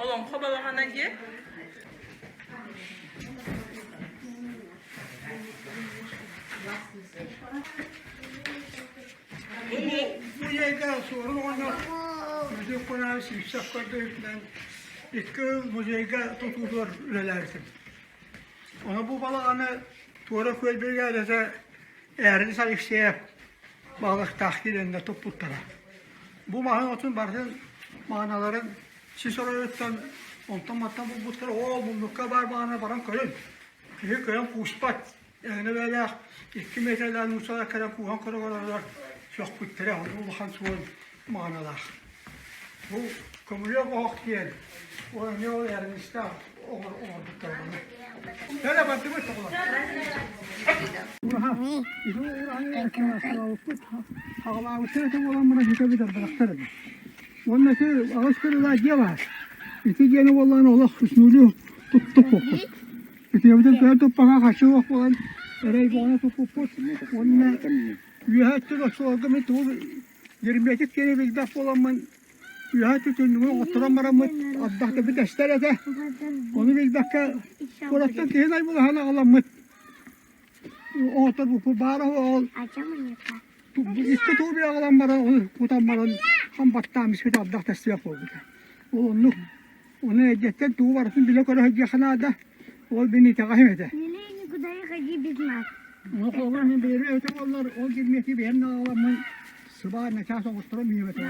Олоҥхо балаҕана диэн Бу музейга суорун оҕонньор Музей Конаевич Сивцев көрдөһүүтүнэн икки музейга тутуутугар үлэлээбитим. Ону бу балаҕаны туора күөл биригээдэтэ Эрнис Алексеев баһылыктаах киирэннэр туппуттара. Бу маһын отун барытын маҕаналарын сис оройуттан онтон-мантан булбуттара ол муннукка баар маҕана баран көрүн. Киһи кыайан кууспат. Эҥинэ бэйэлээх икки миэтэрэлээх нууччалар кэлэн кууһан көрө олороллор сөхпүттэрэ ону улахан суон маҕаналаах. Бу көмүлүөк оһох диэн ол эмиэ ол Эрнистээх оҥорбуттар ону. Кэлэ бардыбыт оҕолор. Хаҕалаабыттар этэ буолан баран ситэ бүтэрбэтэхтэр эбит. Уонна ити аҕыс кырыылаах дьиэ баар. Ити дьиэни буоллаҕына олох үснүүлүү туттуппуппут. Итиэбитин көһөн туппаха харчы суох буолан эрэй бөҕөнү туппуппут. Уонна үөһэ өттүн оччолорго мин тугу герметик диэни билбэт буоламмын үөһэ өттү түннүгүн оҕотторон бараммыт ардах да бүтэстэр этэ. Ону билбэккэ куораттан киһи найбылаһан аҕаламмыт оҕотторбуппут баара ол икки туу аҕалан баран ону кутан баран хам баттаан испит ардах тэстибэт буолбута. Ол оннук Ону эрдэттэн тугу барытын билэ-көрө сылдьыахха наада. Ол мин итэҕэһим этэ. Никуда не ходи без нас. Ону холобура мин бэйэм этэ буоллар, ол гермети бэйэм наҕаламмын сыбаан начаас оҥотторон миэм этэ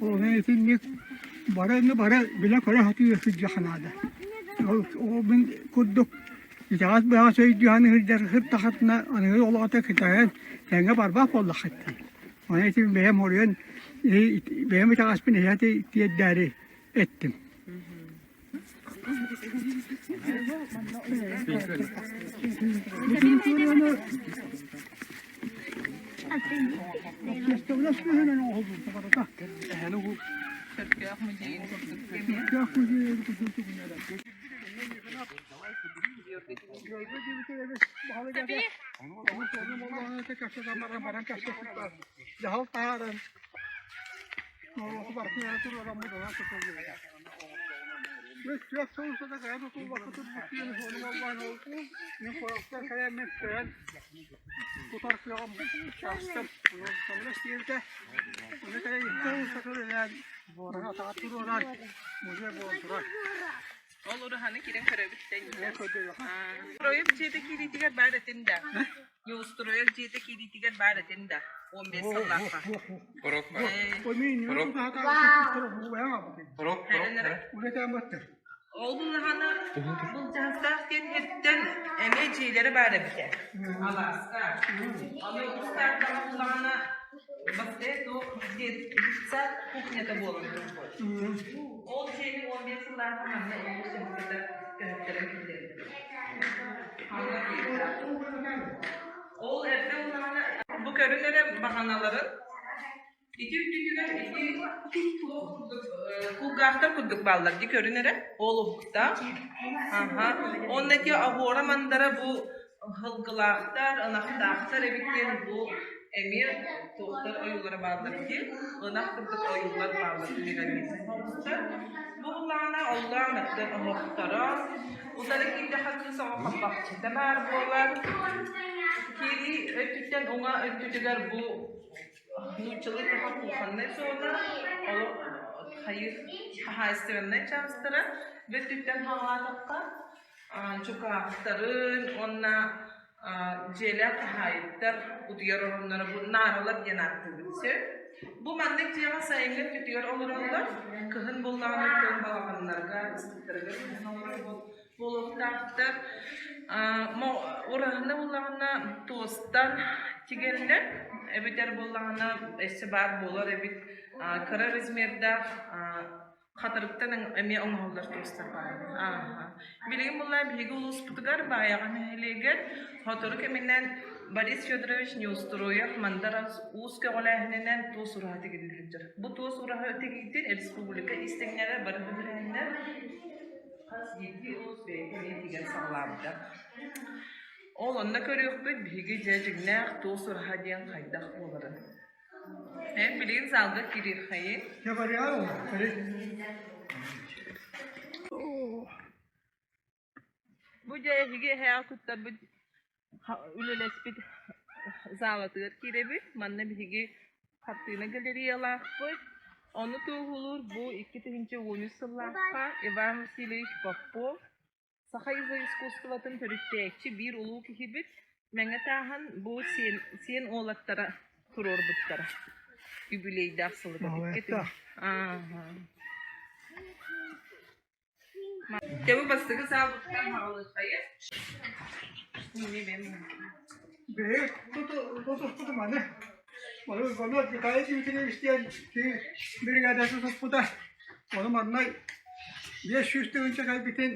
буоллар. Ол итинник бары бары билэ-көрө сатыы сылдьыахха наада. Ол ол мин курдук итэҕэс быһаҕас өйдүү сылдьар сыртахатына аныгы олоҕото кыдайан тэҥҥэ барбах буоллаххыт дии. Ону ити бэйэм хоруйан бэйэм итэҕэспин эһээти тиэрдээри эттим. Чөркөөх музейын курдук Чөркөөх музейын курдук Дьаһал таһааран Ол ураһаны кирэн көрөбүт да Строев дьиэтэ киириитигэр баар этин да. Неустроев дьиэтэ киириитигэр баар этин да. 15 сыллаахха. Ол буллаҕына былдьаһыктаах диэн сиртэн эмиэ дьиэлэрэ баар эбитэ. Алааска. Аны устаартаҕа буллаҕына Бастакы туох детсад кухнята буолан турбут. Ол дьиэни 15 сыллааҕы манна улуус дьаһалтата көһөттөрөн киллэрбит. Ол эрдэ улаана бу көрүн эрэ баҕаналарын ити үрдүгэр ити туох курдук кулгаахтар курдук бааллар ди көрүн эрэ ол уһуктаах. Аха. Онно ити оһуора мандара бу Сылгылаахтар, ынахтаахтар эбит диэн бу эмиэ туохтар ойуулара бааллар дии, ынах курдук ойуулар бааллар механизмҥа. Бу былаана оллоон өттөн оһохторо, утары киирдэххэ кыыс оҕо хаппахчыта баар буолар. Киирии өттүттэн уҥа өттүтүгэр бу нууччалыы таха кухоннай зона, олох хайыы хаһаайыстыбаннай чаастара бүттүттэн хаалаатахха Дьукаахтарын уонна дьиэлээх хаһаайыттар утуйар оронноро бу нааралар диэн ааттыыбыт сөп. Бу маннык дьиэҕэ сайыҥҥы өттүтүгэр олороллор, кыһын буоллаҕына оттон балаҕаннарга, ыстыктарыгар кыһын олорор буолуохтаахтар. Ураһаны буллаҕына туостан тигэллэр, эбэтэр буоллаҕына өссө баар буолар эбит кыра размердаах Хатырыктан эмиэ оҥоһуллар туостар бааллар. Ааһа. Билигин булла биһиги улууспутугар Баайаҕа нэһилиэгэр сотору кэминэн Борис Федорович Неустроев Мандар Уус көҕүлээһининэн туос ураһа тигиллэ сылдьар. Бу туос ураһа тигиитин республика истиҥнэрэ бары көҕүлээһиннэр хас биирдии улуус бэйэтэ эмиэ тигэн саҕалаабыта. Ол онно көрүөхпүт биһиги дьэ дьиҥнээх туос ураһа диэн хайдах буоларын. Эн билигин залга кириэххэйин. Дьэ барыаҕа Бу дьэ эһиги эһээҕэ куттарбыт үлэлэспит залатыгар киирэбит. Манна биһиги хартыына галереялаахпыт. Ону туоһулуур бу 2013 сыллаахха Иван Васильевич Попов саха искусствотын төрүттээччи биир улуу киһибит Мэҥэ Тааһын бу сиэн, сиэн уолаттара туруорбуттара. Юбилейдаах сылыгар икки Ааһа. Дьэ бу бастакы саалбыттан хаҕылыаххайы. Биһиги тутуспутум аны. Ону Иванов Виталий Дмитриевич диэн биригээдэ тутуспута. Ону манна 500 тыһыынча кэлбитин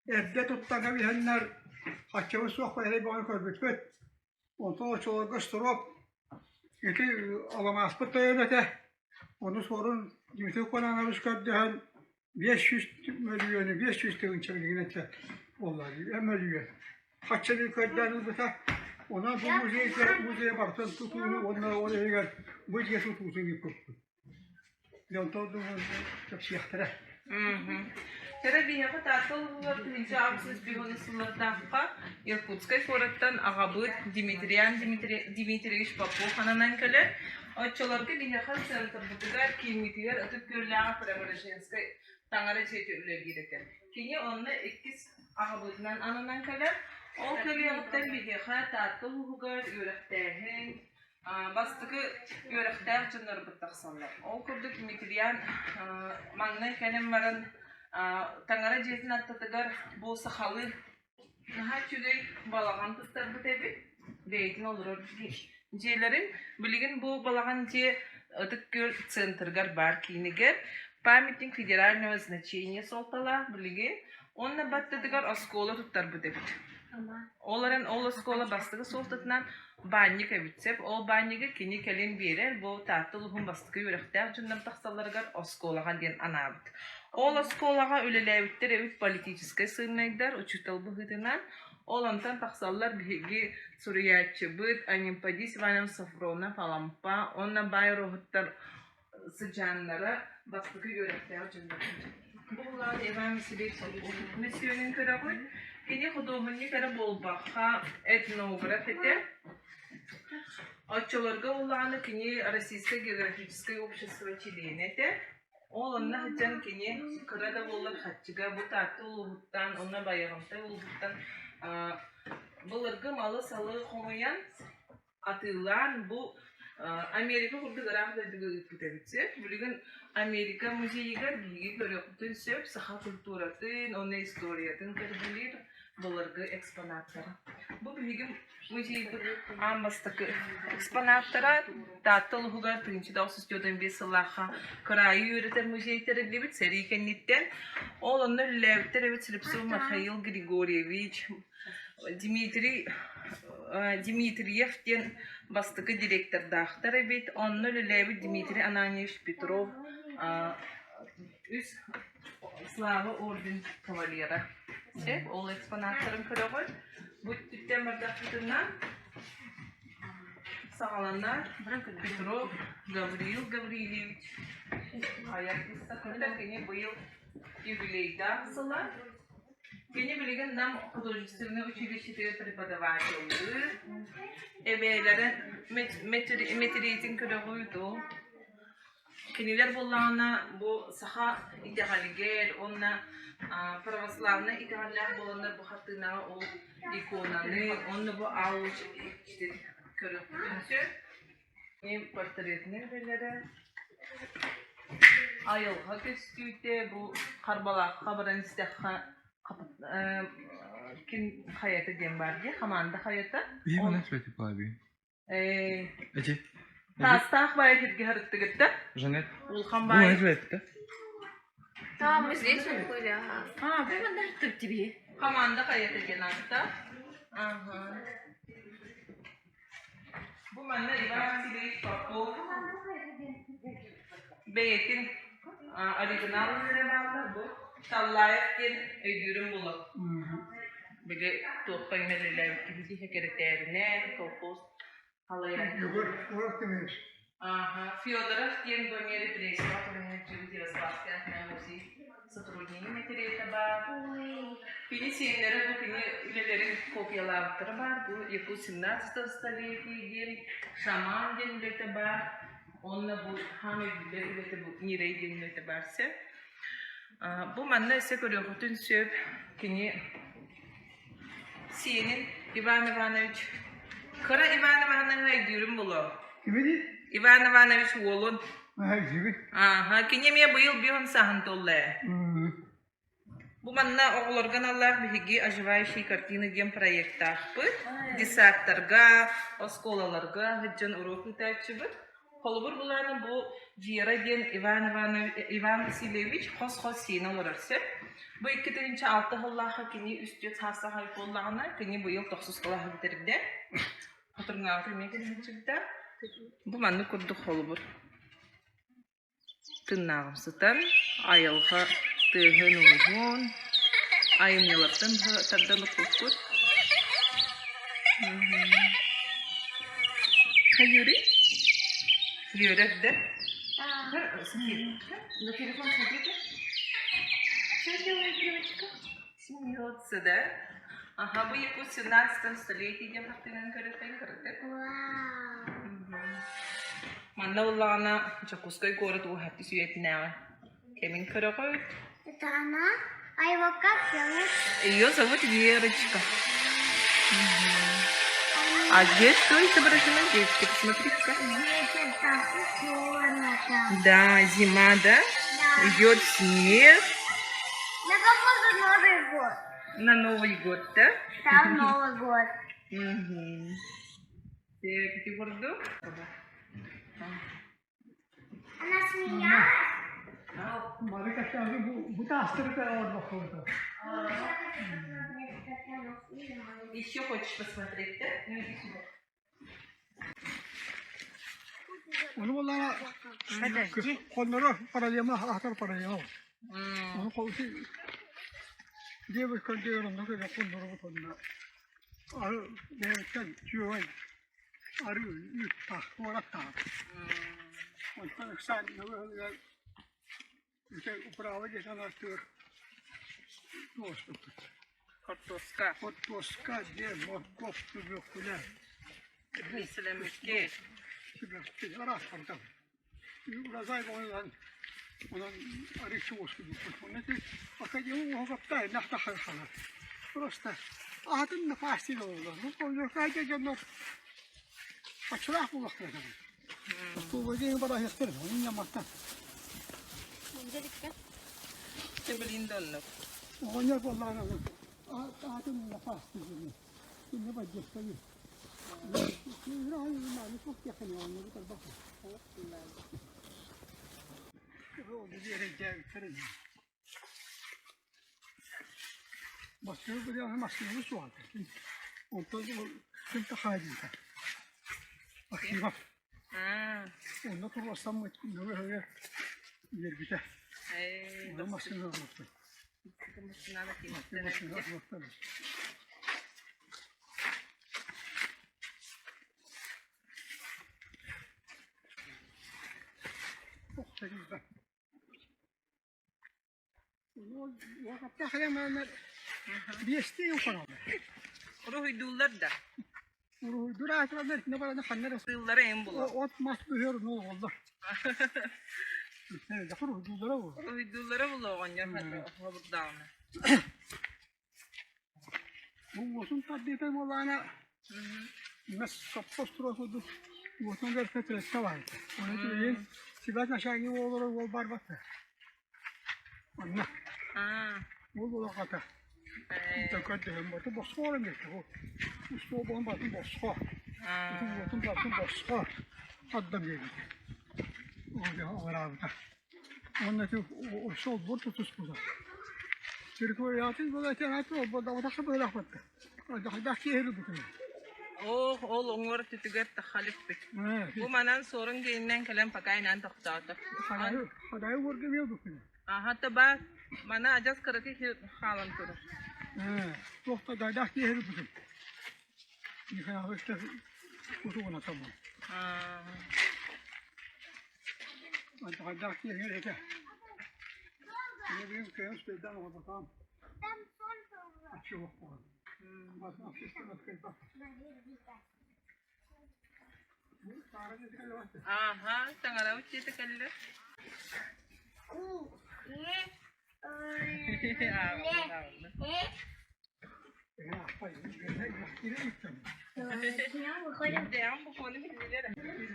эрдэ туттан кэбиһэннэр хаччыбыт суох бэйэлэй бөҕөнү көрбүппүт. Онтон оччолорго строп ити аламааспыт тойон этэ. Ону суорун Дмитрий Кононович көрдөһөн 500 мөлүйүөнү, 500 тыһыынча билигин этэ буолла дии, мөлүйүөн. Хаччаны көрдөөн ылбыта. Онон бу музейга музей барытын тутууну уонна ол иһигэр бу дьиэ тутуутун ыыппыппыт. Дьонтон кэпсиэхтэрэ. Кэрэ биһиэхэ Таатта улууһугар 1805 сыллардаахха Иркутскай куораттан аҕабыт Дмитриан Дмитриевич Попов ананан кэлэр. Оччолорго биһиэхэ центрбытыгар, кииммитигэр Ытык Күөллээҕи Преображенскай таҥара дьиэтэ үлэлиир этэ. Кини онно иккис аҕабытынан ананан кэлэр. Ол кэлиэҕиттэн биһиэхэ Таатта улууһугар үөрэхтээһин, Бастакы үөрэхтээх дьоннорбут тахсаллар. Ол курдук Дмитриан маҥнай кэлэн баран таҥара дьиэтин аттытыгар бу сахалыы наһаа үчүгэй балаҕан туттарбыт эбит. Бэйэтин олорор дьиэлэрин. Билигин бу балаҕан дьиэ Ытык Күөл центрыгар баар киинигэр памятник федерального значения суолталаах билигин уонна баттатыгар оскуола туттарбыт эбит. Ол эрэн ол оскуола бастакы суолтатынан баанньык эбит сөп. Ол баанньыгы кини кэлин биэрэр, бу Таатта улууһун бастакы үөрэхтээх дьоннор тахсалларыгар оскуолаҕа диэн анаабыт. Ол оскуолаҕа үлэлээбиттэр эбит политическай сыыннайдар, учуутал быһыытынан. Ол онтон тахсаллар биһиги суруйааччыбыт Анемподист Иванович Софронов Алампа уонна баай Оруоһуттар сыдьааннара бастакы үөрэхтээх дьоннор. Бу улахан Иван Васильевич мөссүөнүн көрөҕүт. Кини худуоһунньук эрэ буолбакка, этнограф этэ. Оччолорго улааны кини Российское географическое общество чилиэнэ этэ. Ол онно сылдьан кини кыра да буоллар хаччыга бу Таатта улууһуттан уонна Байаҕантай улууһуттан былыргы малы-салы хомуйан атыылаан бу Америка курдук ыраах дойдуга ыыппыт эбит сөп. Билигин Америка музейыгар биһиги көрүөхпүтүн сөп саха культуратын уонна историятын көрдүүлүүр былыргы экспонаттара. Бу биһиги музейбыт аан бастакы экспонаттара Таатта улууһугар 1945 сыллаахха кыраайы үөрэтэр музей тэриллибит сэрии кэнниттэн. Ол онно үлэлээбиттэр эбит Слепцов Михаил Григорьевич, Дмитрий Дмитриев диэн бастакы директордаахтар эбит. Онно үлэлээбит Дмитрий Ананьевич Петров үс Слава орден кавалера. Сөп, ол экспонаттарын көрөҕүт. Бу өттүттэн бардахпытына саҕаланар Петров Гавриил Гаврильевич айар выставката кини быйыл юбилейдаах сыла. Кини билигин Нам художественнай училищетыгар преподавателлыыр. Эбээлэрин мэтириэтин көрөҕүй дуу? Кинилэр буоллаҕына бу саха итэҕэлигэр уонна православнай итэҕэллээх буоланнар бу хартыынаҕа ол иконаны уонна бу аал иччитин көрүөхпүтүн сөп. Портретнай үлэлэрэ айылҕа көстүүтэ бу Харбалаахха баран истэххэ ким хайата диэн баар дии хамаанда хайата Таастаах баайа сиргэ сырыттыгыт да? Жанет. Улахан баайа. Да, мы здесь вот были, ага. А, вы манна тебе. Команда хайата диэн аатта. Ага. Бу манна Иван Васильевич Попов бэйэтин оригинал үлэлэрэ бааллар. Бу Таллаев диэн өйдүүрүм булар. Били туохха үлэлээбит киһи сэкирэтээринэн, колхоз халайааччы. Егор Егор Тимирович. Ага, Федоров диэн бу эмиэ репрессияҕа түбэһээччибит Ярославскай аатынан музей сотруднигын мэтириэтэ баар. Кини сиэннэрэ бу кини үлэлэрин копиялаабыттара баар. Бу Якут 17 столетие диэн шаман диэн үлэтэ баар. Уонна бу хаамай биллэр үлэтэ бу Нирей диэн үлэтэ баар сөп. Бу манна өссө көрүөххүтүн сөп кини Сиэнин Иван Иванович Кыра Иван Ивановиһы өйдүүрүм булуо. Киминий? Иван Иванович уолун. Өйдүүбүн. Ааха, кини эмиэ быйыл биһон саһын туолла ээ. Бу манна оҕолорго аналлаах биһиги «Оживающие картины» диэн проектаахпыт. Детсадтарга, оскуолаларга сылдьан уруок ыытааччыбыт. Холобур былаана бу Вера диэн Иван Иванович, Иван Васильевич хос-хос сиэнэ олорор сөп. Бу 2006 сыллаахха кини үс-түөрт саастаах буоллаҕына, кини быйыл тохсус кылааһы бүтэрдэ. Хотурҥаабыта эмиэ кэлиһинчибитэ. Бу маннык курдук холобур. Тыыннааҕымсытан, айылҕа тыаһын-ууһун, айымньылартан тардан укпуппут. Хайыырый? Үөрэр да? На телефон смотрите. Что делает девочка? Смеется, да? Ага, бу Якут 17 столетии диэн хартыынаны көрөттөн көрдүк. Манна буоллаҕына Дьокуускай куорат уһаты сүүйэтинээҕи кэмин көрөҕүт. Это она? А его как зовут? Ее зовут Верочка. А здесь что изображено? Девочки, посмотрите-ка. Здесь это холодно. Да, зима, да? Да. Идет снег. На какой же Новый год? На Новый год, да? Там Новый год. Угу. Ити курдук. Она смеялась? Бары качааны бу бу таастырыта оорбоххута. Еще хочешь посмотреть, да? Ну иди сюда. Ону буоллаҕына хонноро паралема аатар паралема. Ону девушка онно көрө хонноро хонно. Ары бэйэбиттэн үчүгэй арыы үүттээх куораттаах. Онтон ыксаан нөҥүө ити управа диэн ааттыыр туоспуппут. Хортуоска. Хортуоска диэн моркуоп сүбүөкүлэ. Силэмикки. Сүбүөккү араас барыта. Урожай буолан онон арыыччы уоскуйбуппут. Онно ити академия уһугапта нахта хайхала. Просто аатын напасть олордо. Ну, помню, дьоннор оччолоох буолуохтара. Остуолга бараһыахтар, onun ньамматтан. Блин да оннук. Оҕонньор буоллаҕына аатын напасть диэн. Кинне бадьыастайы. Уруһуйдууллар да. Тыыллара эм булар. От мас быһыр нуоллар. Уруһуйдууллара булуо оҕонньор хобурдаҕына. Бу уотун тардыыта буоллаҕына мас сопхуос туруо курдук уотун бэркэ тырыска баар. Ону билигин сибээс начальник уоллара уол барбат. Онно уол улахата көрдөһөн босхо босхо олорон биэрдэ устуобуһун барытын босхо уотун барытын босхо тардан биэрбитэ. Ол Уонна ити олбуор тутуспута. Территориятын буолла быһылаахпатта. Хайдах киэһэрбитин. Оох, ол оҥор түтүгэр тахалиппит. Бу манан суорун гейиннэн кэлэн покайнаан тохтоото. Хадайы уорга биэрбиппин. Аха таба мана адьас кыракый хаалан турар. Туохта дайдах киэһэрбитин. Михайлович кутугуна табан. Хайдах киэҥэр этэ. Билигин кыһын спейдан оҕототоом. Аччык буолан. Ааха, таҥарабыт дьиэтэ кэллэ.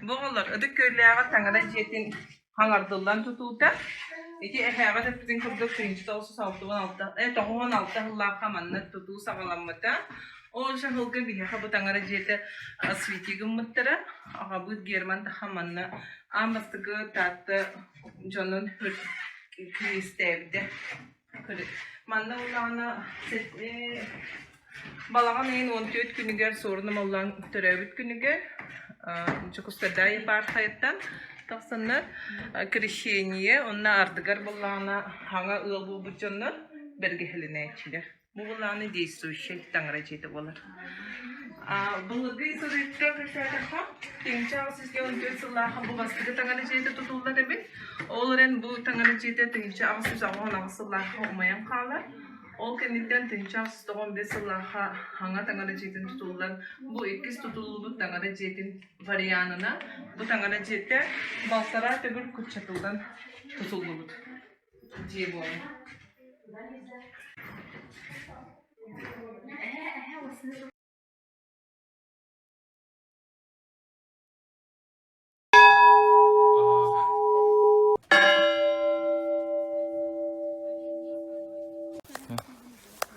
Бу оҕолор Ытык Күөллээҕи таҥара дьиэтин хаҥардыллан тутуута ити эһээҕит эппитин курдук 1966 96 сыллаахха манна тутуу саҕаламмыта. Ол сылга биһиэхэ бу таҥара дьиэтэ освети гыммыттара. Аҕабыт Герман Таха манна аан бастакы Таатта дьонун киристээбитэ. Манна улаана балаҕан ыйын 14 күнүгэр Суорун Омоллоон төрөөбүт күнүгэр Дьокуускайдааҕы епархияттан тахсаннар крещение уонна ардыгар буоллаҕына хаҥа ыал буолбут дьоннор бэргэһэлэнээччилэр. Бу былааны действующай таҥара дьиэтэ буолар. Былыргы историяттан кэпсээтэххэ, 1814 сыллаахха бу бастакы таҥара дьиэтэ тутуллар эбит. Ол эрэн бу таҥара дьиэтэ 1898 сыллаахха умайан хаалар. Ол кэнниттэн 1895 сыллаахха хаҥа таҥара дьиэтин тутуллан, бу иккис тутуллубут таҥара дьиэтин варианына бу таҥара дьиэтэ балтараа төгүл куччатыллан тутуллубут дьиэ буолар.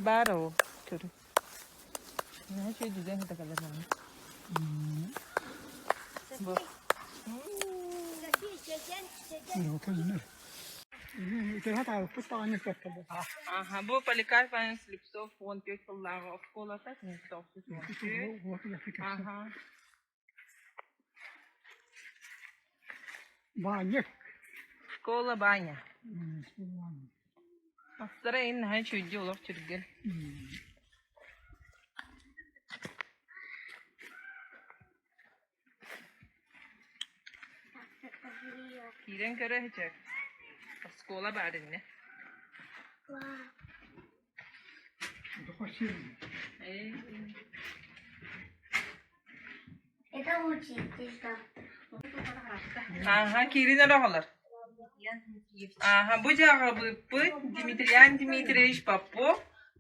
Баар ол көрү. Наһаа үчүгэй дьүдьэн сыта кэлэр манна. Бу. Аха, бу Поликарп Иванович Слепцов 14 сыллааҕы оскуолата, 1934. Аха. Баанньык. Школа баня. Мастара ин наһаа үчүгэйдик олох түргэн. Киирэн көрө сылдьар. Оскуола баар иннэ. Это учителька. Ааһа, киирин эрэ оҕолор. Ааһа, бу дьааҕабыппыт Дмитриан Дмитриевич Попов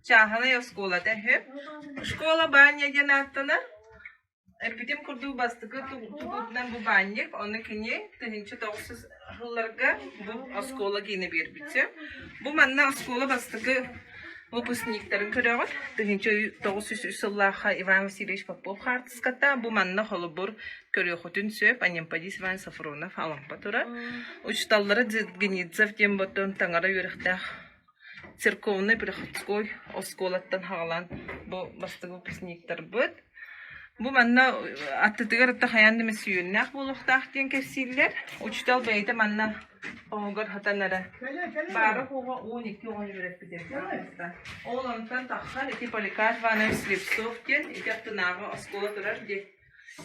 чааһынай оскуолата үһү. Школа баня диэн ааттанар. Эппитим курдук бастакы тутуутунан бу баанньык, ону кини 1900 сылларга бу оскуола киинэ биэрбитэ. Бу манна оскуола бастакы выпускниктарын көрөҕүт. 1903 сыллаахха Иван Васильевич Попов хаартыската. Бу манна холобур көрүөххүтүн сөп. Анемподист Иван Софронов Алампа турар. Учууталлара Генидзев диэн ботон таҥара үөрэхтээх церковнай приходской оскуолаттан хаҕалаан бу бастакы выпускниктарбыт. Бу манна аттытыгар атта хайаан да мөссүйүөннээх буолуохтаах диэн кэпсииллэр. Учуутал бэйэтэ манна оһугар хатан эрэ баара хуоҕа 12 оҕону үөрэппит Ол онтон тахсан ити Поликарп Иванович Слепцов диэн ити аттынааҕы оскуола турар диэн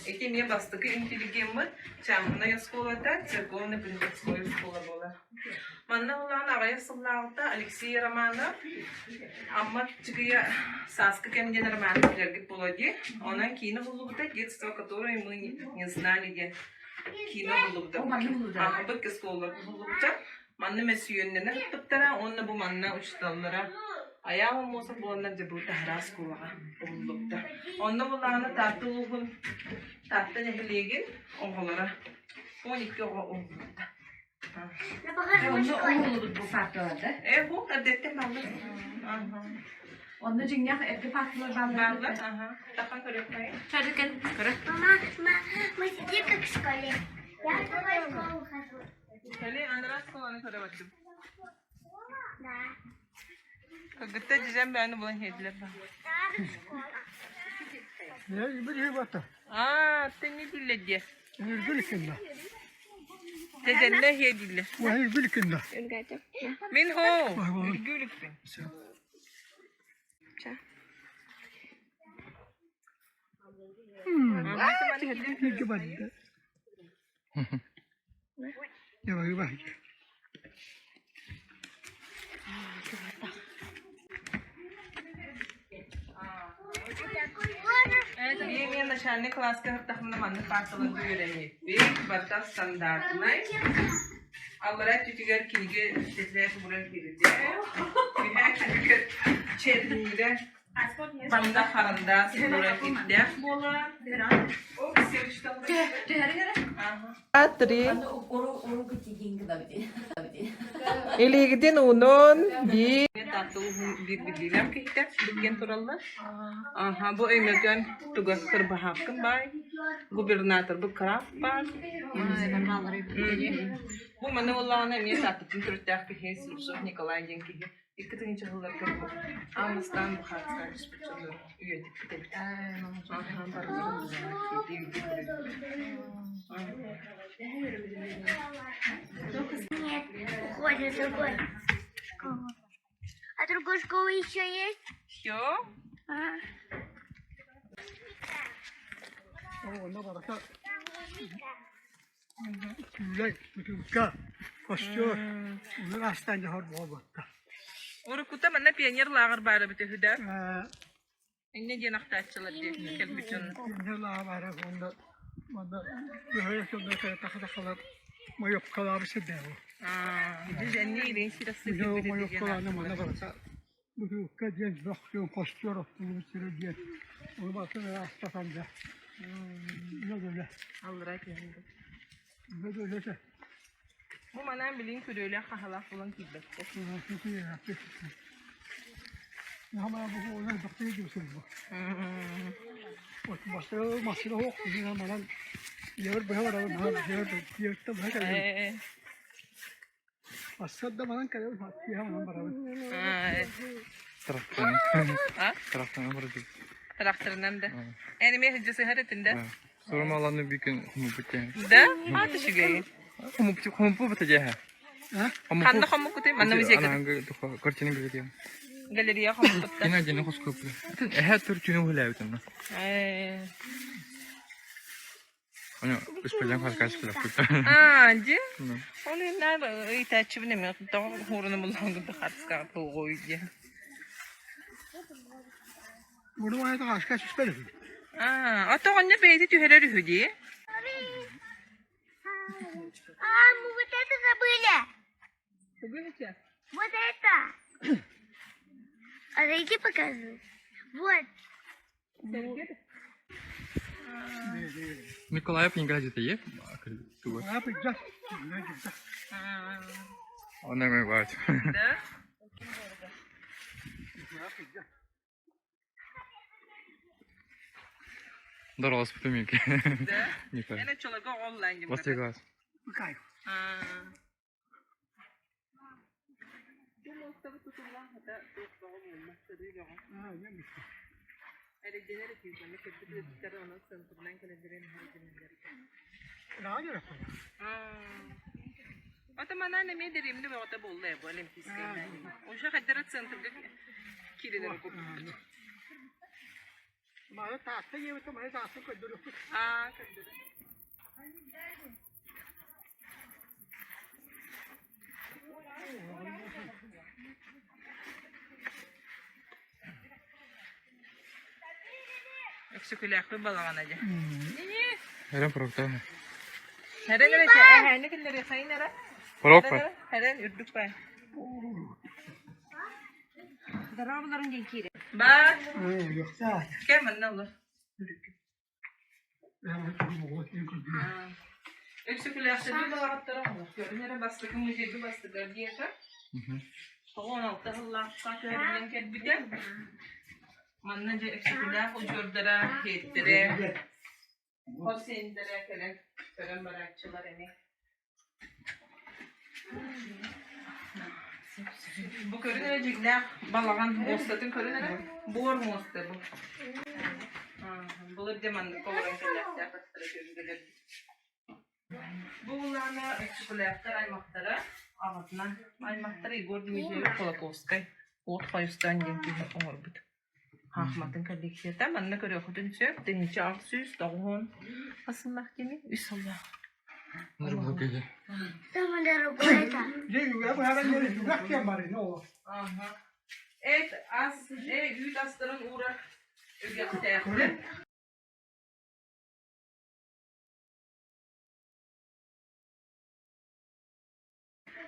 Ити эмиэ бастакы интеллигеммыт чааһынай оскуолата, церковно-приходской оскуола буолар. Манна улахан аҕыйах сыллааҕыта Алексей Романов Амма Чыгыйа «Сааскы кэм» диэн романы билэргит буолуо дии. Онон киинэ буллубута «Детство, которое мы не знали» диэн киинэ буллубута. Аҕабыт оскуолалар буллубута. Манна мөссүйүөннэнэ ыппыттара уонна бу манна учууталлара Айаал Аммосов буоланнар дьэ бу таһараа оскуолаҕа уһуллубута. Онно буллаҕына Таатта улууһун Таатта нэһилиэгин оҕолоро 12 оҕо уһуллубута. Онно уһуллубут бу фактылар да? Э, бу эрдэттэн бааллар. Онно дьиҥнээх эргэ фактылар бааллар. Бааллар, аха. Тахан көрүөххэ. Шарыкен. Көрө. Мама, мы сидим как в школе. Я в школу хожу. Кэлин анараа оскуоланы көрө бардым. Да. Кыргыттар дьизэн бэйэни булан иһэллэр ба. Старая школа. Bir batta. Аа, тэҥи биллэр диэ. Үргүлүкүнда. Тэдэннэ иһиэ дииллэр. Үргүлүкүнда. Мин хоо, үргүлүкпүн. Үргү барда. Дьабайыба. Биир начальный класска сыртахмына маннык паарталарга үөрэммиппит. Барыта стандартнай. Аллараа өттүтүгэр кинигэ тэтэрээт ууран киирдэ. Үһээ күнүгэр чернилэ манна харандаас ууран кирдээх буолар. О, все Три. Илиигитин уунун биир биир биллиилээх киһитэ билген тураллар. Аха, бу Өймөкөөн туга кырбаһааккын баай, губернатор бу Крафт баар. Бу маны буоллаҕына эмиэ Тааттаттан төрүттээх киһи Слепцов Николай диэн киһи икки тыһыынча сылларга бу аан бастаан Бухарскай түспүт дьоннору үйэтиппит эбит. Аха, барыларын Нет, уходит другой школу. А другой школы еще есть? Все? А. Онно барыта күүлэй, бутылка, костер, онун астан дьоһор буолбатта. Уруккута манна пионер лааҕыр баара эбитэ үһү да? Инньэ диэн ахтааччылар диэн кэлбит дьон. Пионер лааҕыр баара уонна манна бөһүөлэк дьонноро кэлэ тахса-тахсалар мойуопкалаабыт сирдэрэ бу. Мойуопкалааны манна барыта бутылка диэн бөх диэн костер оттуллубут сирэ диэн ону барытын ыраастатан да үлэ Аллараа түһэн үлэ үлэтэ Бу манаан билигин күрүөлээх хаһалаах булан киирбэттэр. Тракторынан да. Эн эмиэ сылдьа сыһар этин да? Сурмаланы бүкүн хомуппут Да? Аата үчүгэй. Хомуппу хомуппу бата дьэһэ. Ханна хомуккутай? Манна музейга. Анангы картина галерея. Галерея хомуппутта. Кина дьэни хоскоппу. Эһэ тур түнү хүлээбитим. Оны үспэлэн харкас күлэппит. Аа, дьэ. Ол иннар ыйтааччыбын эмиэ тоҕо хуруну буллаҕын кытта хартыскаҕа туоҕуй диэн. Буну айда хаска түспэт үһү. Аа, отоҕонньо бэйэтэ түһэрэр үһү дии. А, мы вот это забыли. Вот это. А зайди покажу. Вот. Николаев не газета е? Она мой бать. Да? Здорово, спутумики. Да? Николай. Эн оччолорго оҕоллаан дьим. Восьмой класс. Ото манан эмиэ дэриэбинэ бөҕөтө буолла ээ бу Олимпийскай. Уже хайдара центрга киирэлэр курдук. Аа, көрдөрөр. Өксөкүлээхпит балаҕана дьэ. Эрэн порогта. Хэрэн эрэ эһээни киллэри хайын эрэ. Порог Хэрэн эрэ, хэрэн үрдүк бай. Здороваларын диэн киирэ. Ба, кэм манна олор. Өксөкүлээхтэрбит балаҕаттара олох. Көрүн эрэ бастакы музейга бастыгар диэтэ. 96 сыллаахха көһөрүллэн кэлбитэ. Манна дьэ Өксөкүлээх удьуордара, иһиттэрэ, хос сиэннэрэ кэлэн көрөн барааччылар эмиэ. Бу көрүн эрэ дьиҥнээх балаҕан муостатын көрүн эрэ. Буор муоста бу. Былыр дьэ маннык олорон кэллэхтээх аттара көмүгэлэр. Бу улаана Өксөкүлээхтэр аймахтара аҕатынан аймахтара Егор Дмитриевич Кулаковскай Уот Хойустаан диэн киһи оҥорбут. Хаахматын коллекцията манна көрүөххүтүн сөп. 1890 хас сыллаах кини? Үс сыллаах. Самое дорогое это. Дьэ, үгэ быһаран диэри үгэх диэн бар ини ол. Ага. Эт ас, үүт астарын уурар үгэхтээхтэр.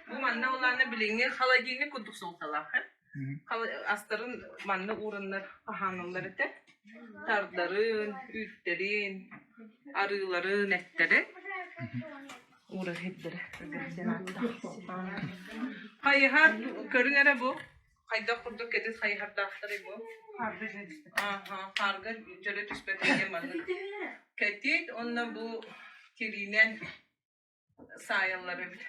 Бу манна улаана билиҥҥи холодильник курдук суолталаах э. Астарын манна уураннар хаһааналлар этэ. Тардарын, үүттэрин, арыыларын, эттэрин уурар сирдэрэ. Хайыһар көрүн эрэ бу. Хайдах курдук кэтит хайыһардаахтарый бу? Ааха, хаарга дьөлө түспэтин диэн маннык кэтит уонна бу тириинэн саайаллар эбит.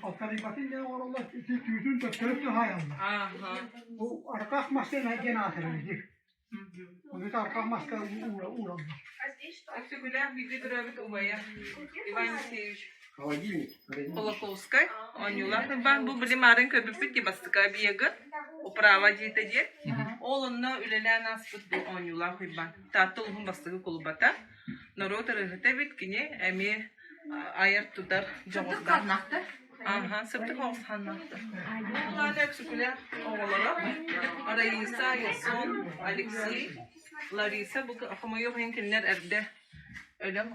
Алтарыйбатын диэн оҥороллор, ити түүтүн төттөрү туһаайаллар. Бу арках маска диэн аатырар ити. Ону арках маска уураллар. Өксөкүлээх бииргэ төрөөбүт убайа Иван Алексеевич Холоковскай оонньуулаах Иван бу били маарын көрбүппүт дии бастакы объегы управа дьиэтэ диэн. Ол онно үлэлээн ааспыт бу оонньуулаах Уйбаан. Таатта улуһун бастакы кулубата. Норуот ырыаһыта эбит кини эмиэ айар-тутар дьоҕурдаах. Аха, сырдык оҕус ханнаахтар. Улаана Өксөкүлээх оҕолоро Раиса, Ясон, Алексей, Лариса бу хомойуох иһин кинилэр эрдэ өлөн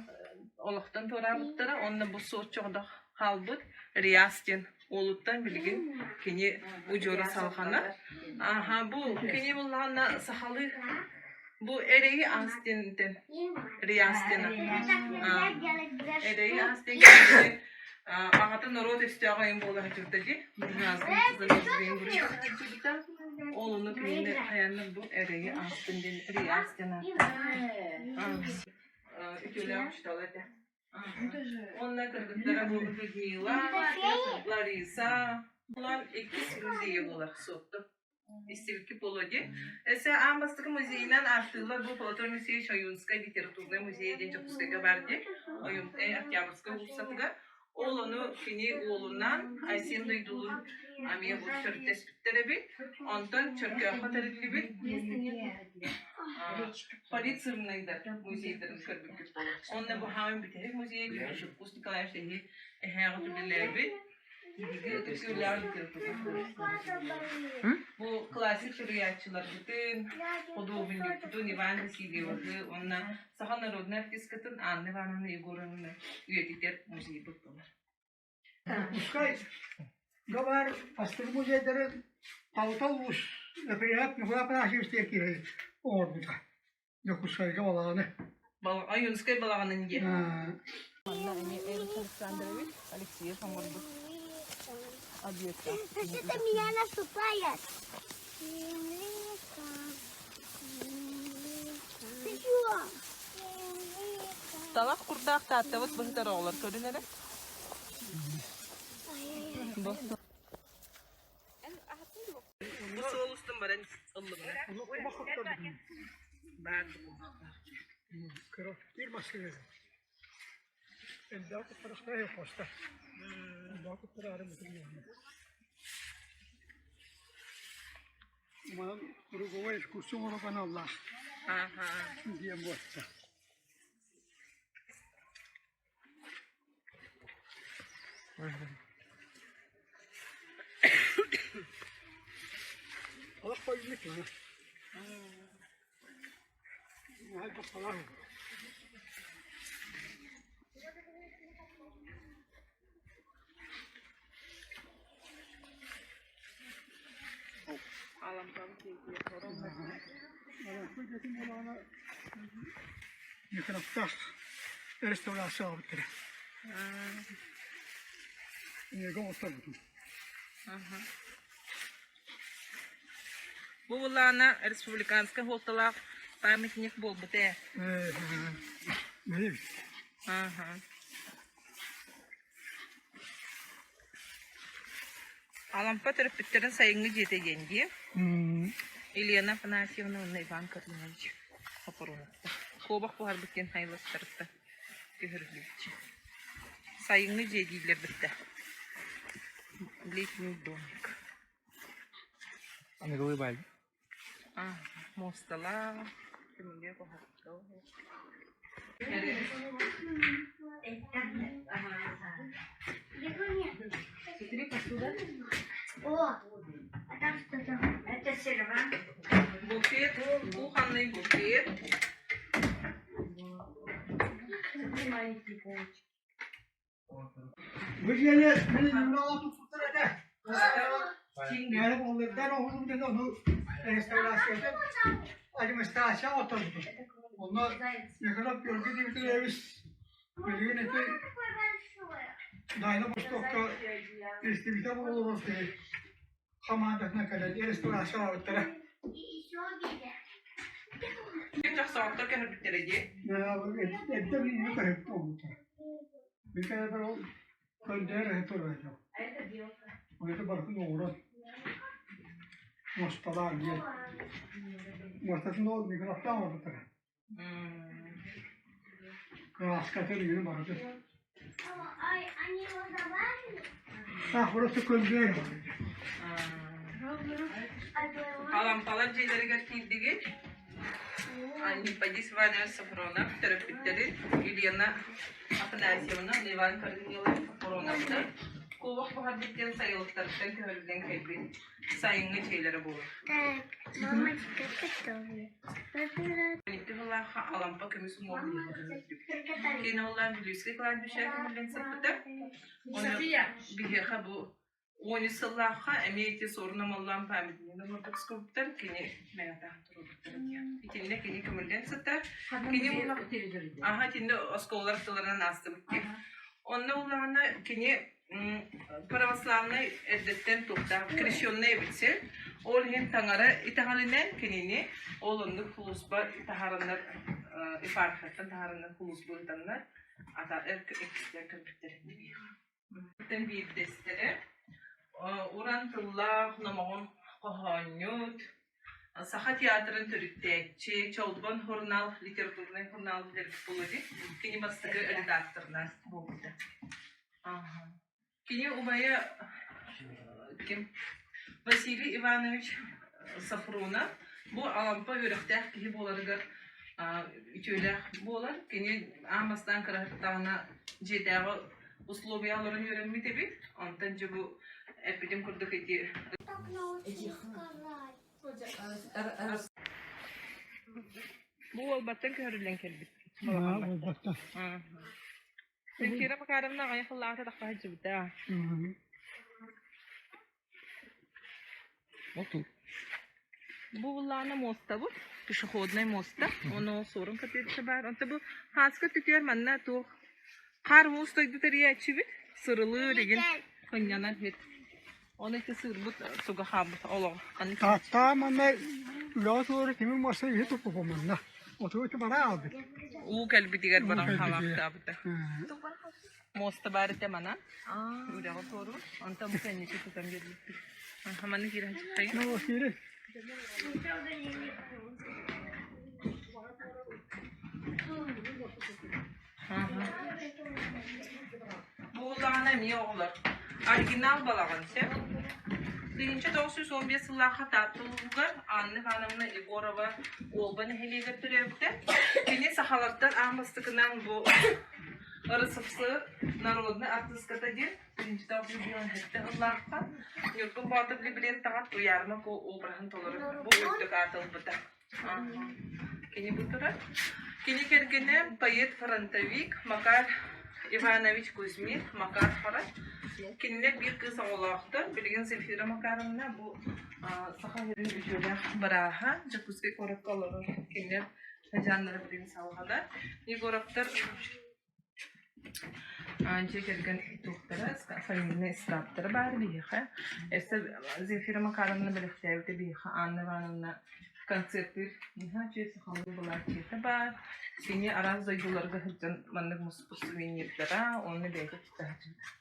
олохтон туораабыттара уонна бу суоччоҕдох хаалбыт Риас диэн уолуттан билигин кини удьуора салҕанар. Аха, бу кини буллаҕына сахалыы бу эрэйи аас диэнтэн Риас диэн эрэйи аас диэн кини аҕата норуот өстөөҕө айан буола сылдьыбыта дии. Ол ону кинини хайаннар бу эрэйи аастын диэн Риас диэн ааттаан. Үтүөлээх учуутал этэ. Уонна кыргыттара бу Людмила, Лариса булан иккис музейа буолар суотту. Истибикки буолуо дии. Өссө аан бастакы музейынан ааттыыллар бу Платон Моисеевич Ойуунскай литературнай музейа диэн Дьокуускайга баар дии. Ойуун Октябрьскай уулуссатыгар. Ол ону кини уолунан Айсен Дойдулуун эмиэ бу төрүттэспиттэр эбит. Онтон Чөркөөххө тэриллибит Полицирнайдар музейдарын көрбүппүт буолар. Онно бу хаамын бүтэһик музейа Дмитрий Николаевич эһи эһээҕи үлэлээбит. Биһиги ытык литература Бу классик суруйааччыларбытын, худуоһунньукпутун Иван Васильевы уонна саха народнай артисткатын Анна Ивановна Егоровна үйэтитэр музейбыт буолар. Дьокуускай баар бастакы музейдары Алтал уус Например, Николай Афанасьевич диэн киһи оҥорбута. Дьокуускайга балаҕаны. Ойуунскай балаҕанын диэн. Манна эмиэ Эрик Александрович Алексеев оҥорбут объекта. Что-то меня наступает. Ты чего? Талах курдаах тааттабыт быһытар оҕолор көрүн эрэ. Бу суол устун баран ыллыбына. Баар Биир массыына. Элбэх куттарахтара поста. Элбэх куттараары Манан круговой экскурсия оҥорор аналлаах диэн буолта. Олох пойдет Микроптах реставрация оҥорбуттара. Эйиэхэ оҥосторбутум. Бу былаана республиканскай суолталаах памятник буолбут ээ. Билэбит. Алампа төрөппүттэрин сайыҥҥы дьиэтэ диэн дии. Елена Афанасьевна уонна Иван Карлинович Хопоруновтар. Куобах буһарбыт диэн хайыластарыттан көһөрүллүбүт. Сайыҥҥы дьиэ дииллэр битта. Летний домик. Аныгылыы баай. Муосталаах, көмүлүөк оһохтоох. Смотри, посуда. О, а там что-то. Это сервант. Буфет, кухонный буфет. Смотри, маленький полочки. Бу дьиэни мин юралаах туппуттар этэ. Мээрэ буоллардар оҕолорум диэн ону реставрацията администрация оторбут. Онно Михайлов Георгий Дмитриевич билигин ити Такое большое. Дайна Востокка истибитэ буолуор киһи хамаандатынан кэлэн реставрациялаабыттара. И еще видя. Тохсоохтор көһөрбүттэрэ дии. Эрдэ билиҥҥи көһүппүт буолбуттара. Микээбэр ол көндөйөр эһэ турар этэ. Ол барытын оҥорон муосталаан диэн. Муостатын ол микрофтаан оҥорбуттара. Кырааскатын үөрү барытын. Ай, они его забавили? Таах просто көндөйөр Алампалар дьиэлэригэр киирдигит. Анипадис Иванович Софронов төрөппүттэрин Елена Афанасьевна, Иван Корнилович Софроновтар куобах буһарбыт диэн сайылыктарыттан көһөрүллэн кэлбит сайыҥҥы дьиэлэрэ буолар. Так, мамочка готовит. Икки сыллаахха Алампа көмүс уҥуоҕун Кини оллаан Вилюйскай кладбище көмүллэн сыппыта. Ону биһиэхэ бу Уон сыллаахха эмиэ ити суорун омоллоон памятнигын оҥорбут скульптор кини мэҥэтаах туруорбуттара диэн. Итиннэ кини көмүллэн сытар. Кини аха итиннэ оскуолалар тылларынан аастыбыт дии. Онно улаҕана кини православнай эрдэттэн туохтаах крещенный эбит сир. Ол иһин таҥара итэҕэлинэн кинини ол оннук сулууспа таһаараннар епархияттан таһаараннар сулууспа ыытаннар ата иккистээн көрбүттэр Мантан биирдэстэрэ уран тыллаах номоҕон хоһоонньут, Саха театрын төрүттээччи, Чолбон сурунаал литературнай сурунаал билэрбит кини бастакы редакторынан буолбута. Кини убайа ким? Василий Иванович Сафронов бу Алампа үөрэхтээх киһи буоларыгар үтүөлээх буолар. Кини аан бастаан кыраһыттаҕына дьиэтээҕи условия олорон үөрэммит эбит. Онтон дьэ бу эппитим курдук ити Бу уолбаттан көһөрүллэн кэлбит. Уолбаттан. Кира Макаровна аҕыйах сыллааҕыта тахса сылдьыбыта. Бу буллаҕына муостабыт, пешеходнай муоста, ону суорун катыырча баар. Онто бу хааска түтүөр манна туох хаар муус дойду тэрийээччибит, сырылыыр игин кынньанан иһит. Оны ити сыырбыт туга хаалбыт олоҕо. Тааттаа манна үлэҕэ туору тимир муоста үһү туппуппун манна. Оту ити бара аалбыт. Уу кэлбитигэр баран хаалаахтаабыта. Муоста баар этэ манан. Үрэҕи туоруур. Онтон бу кэнники тутан биэрбиппит. Маны киирэн чыттайын. Ну, киирин. Буоллаҕына эмиэ оҕолор. Оригинал балаҕан сөп. 1915 сыллаахха Таатта улууһугар Анна Ивановна Егорова Уолба нэһилиэгэр төрөөбүтэ. Кини сахалартан аан бастакынан бу РСФСР народнай артыыската диэн 1997 сыллаахха Ньургун Боотур либреттоҕа Туйаарыма Куо обраһын толору бу үрдүк ааты ылбыта. Кини бу турар. Кини кэргэнэ поэт-фронтовик Макар Иванович Кузьмин, Макар Хара. Кинилэр биир кыыс оҕолоохтор. Билигин Земфира Макаровна бу Саха сирин үтүөлээх бырааһа Дьокуускай куоракка олорор. Кинилэр сыдьааннара билигин салҕанар. Егоровтар Дьиэ кэргэн туохтара, фамильнай ыскааптара баар биһиэхэ. Өссө Земфира Макаровна бэлэхтээбитэ биһиэхэ Анна Ивановна концертыыр наһаа үчүгэй сахалыы былааччыйата баар. Кини араас дойдуларга сылдьан маннык муспут сувенирдара уонна бэйэтэ тута сылдьыбыта.